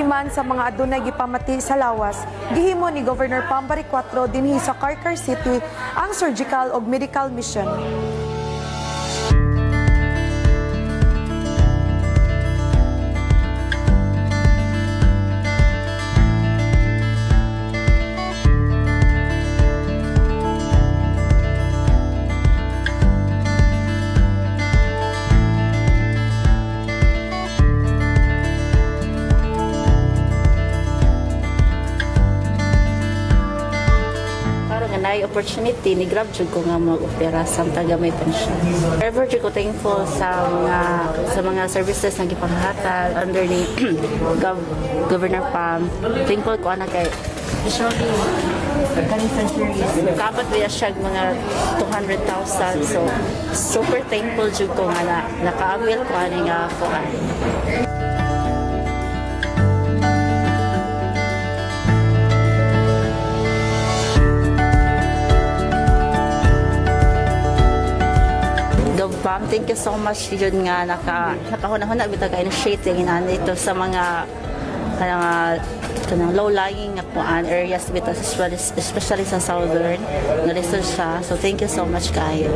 Pag-atiman sa mga adunay gipamati sa lawas, gihimo ni Governor Pam Baricuatro dinhi sa Carcar City ang surgical ug medical mission. Karon nga naay opportunity ni grab jud ko nga mag-opera samtang gamay pa siya. Ever jud ko thankful sa mga services nga gipanghatag under ni Governor Pam. Thankful ko ana kay usually kaning surgeries kaabot biya siya mga 200,000, so super thankful jud ko nga na naka-avail ko ani nga kuan. Gov Pam, thank you so much yun nga nakahuna-huna bitaw ka initiate yung inani ito sa mga kanang low-lying nga kuan areas bitaw, especially sa southern nga lisod siya. So thank you so much kayo.